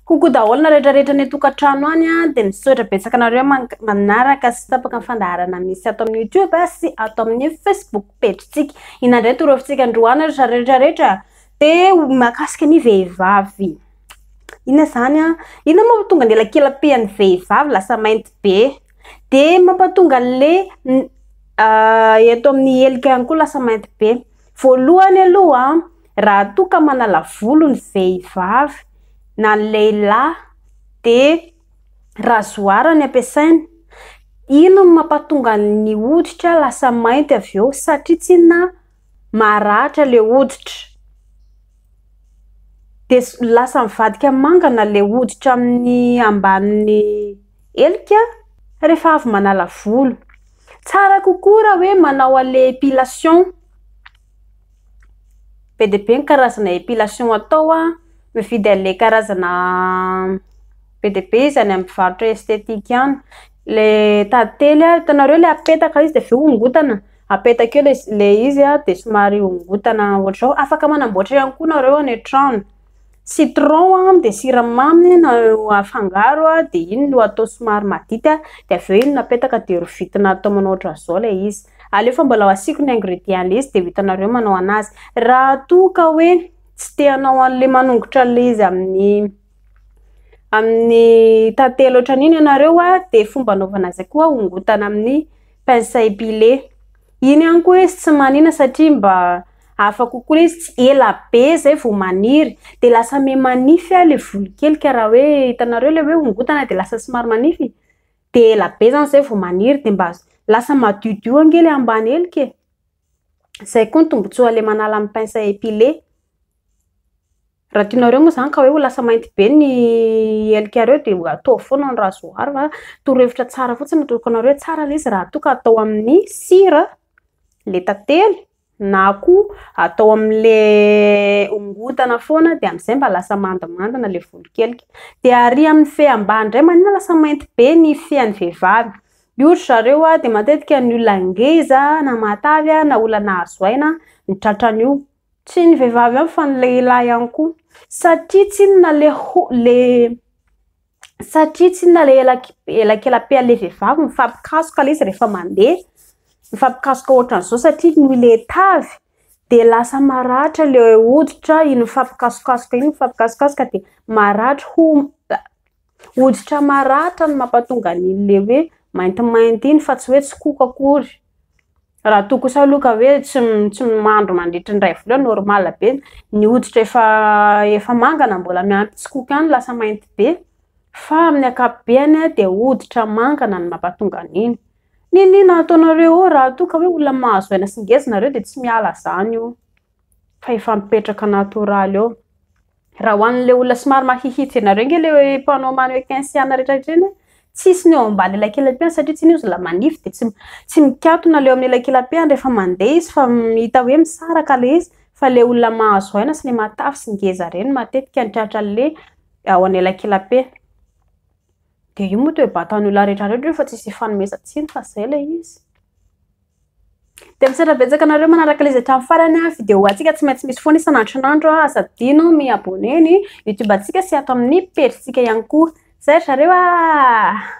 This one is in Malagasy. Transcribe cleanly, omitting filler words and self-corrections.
Coucou daholo na rehetra rehetra any an-tokantrano any a, dia misaotra betsaka anareo manaraka sy tapaka ny fandaharana misy ato amin'ny YouTube sy ato amin'ny Facebook page-tsika. Inona indray torohavintsika androany ry zareo rehetra rehetra? Dia mahakasika ny vehivavy. Inona izany an? Inona moa mahatonga ny elakela-pehan'ny vehivavy lasa mainty be? Dia mampatonga an'ilay eto amin'ny helika ihany koa lasa mainty be. Voalohany aloha an, raha toa ka manala volo ny vehivavy na ny lehilahy dia rasoir no ampiasaina. Iny no mampatonga ny hoditra lasa mainty avy eo satria tsinona maratra ilay hoditra. Dia lasa mivadika mangana ilay hoditra amin'ny ambanin'ny helika rehefa avy manala volo. Tsara kokoa raha hoe manao an'ilay épilation. Be dia be ny karazana épilation atao an, mividy an'ilay karazana be dia be izy any amin'ny mpivarotra esthétique any. Ilay tantely an, hitanareo ilay apetaka izy dia avy eo ongotana, apetaka eo ilay izy an dia somary ongotana ohatr'izao. Afaka manamboatra ihany koa nareo any an-trano. Citron dia siramamy no afangaro dia iny no atao somary madity dia avy eo iny no apetaka dia rovitina atao manao ohatran'izao ilay izy. Aleo fa mbola asiako ny ingrédients an'ilay izy dia ho hitanareo manao an'azy. Raha toa ka hoe tsy te hanao an'ilay manongotra an'ilay izy amin'ny amin'ny tantely ohatran'iny ianareo dia fomba anaovana azy koa ongotana amin'ny pince à épiler. Iny ihany koa izy tsy manina satria mba hafa kokoa ilay izy, tsy ela be izay vao maniry. Dia lasa miha-manify ilay volo kely ka raha hoe hitanareo ilay hoe ongotana dia lasa somary manify. Dia ela be izany izay vao maniry dia mba lasa madiodio ange ilay ambany helika e. Izay koa ny tombontsoa ilay manala amin'ny pince à épiler. Raha tianareo moa izany ka hoe ho lasa mainty be ny helikareo dia ataovy foana ny rasoir fa torohevitra tsara fotsiny no ataoko anareo hoe tsara ilay izy raha toa ka atao amin'ny sira ilay tantely na koa atao amin'ilay ongotana foana dia amin'izay mba lasa mandimandina ilay volokelika. Dia ary amin'ny fehy ambany indray maninona lasa mainty be ny fehan'ny vehivavy? Io ry zareo dia matetika ny olona ngeza na matavy na olona nahazo aina no tratran'io. Tsy ny vehivavy ihany fa ny lehilahy ihany koa. Satria tsinona le ho- le satria tsinona le elak- elakela-pehan'ilay vehivavy mifampikasoka ilay izy rehefa mandeha. Mifampikasoka ohatran'izao satria noho ilay tavy dia lasa maratra ilay hoditra iny mifampikasokasoka iny mifampikasokasoka dia maratra ho- hoditra maratra no mampatonga an'ilay hoe maintimainty iny fa tsy hoe tsikoko akory. Raha toa kosa aloha ka hoe tsy tsy mandro mandritra ny iray volana normal be, ny hoditra efa efa mangana mbola miampy tsikoko ihany lasa mainty be fa amin'ny ankapobeny dia hoditra mangana no mampatonga an'iny. N'inon'inona ataonareo eo raha toa ka hoe olona mahazo aina sy ngeza nareo dia tsy miala izany io fa efa mipetraka natoraly eo. Raha ho an'ilay olona somary mahihitsy anareo ange ilay mpanao mannequin sy anona rehetra rehetra iny, tsisy ny eo ambany elakela-pehany satria tsy iny izy la manify dia tsy tsy mikatona ilay eo amin'ny elakela-pehany rehefa mandeha izy fa hita hoe misaraka ilay izy fa ilay olona mahazo aina sy ilay matavy sy ngeza ireny matetika ny tratran'ilay ao an'elakela-pe. Dia io moa toe-batan'ny olona rehetra rehetra io fa tsisy ifanomezan-tsiny fa izay ilay izy. Dia misaotra betsaka anareo manaraka ilay izy hatramin'ny farany an. Vidéo antsika tsy maintsy misy foana isan'andro isan'andro an. Aza adino mi-abonner ny YouTube antsika sy ato amin'ny page-tsika ihany koa. Zay ry zareo ah!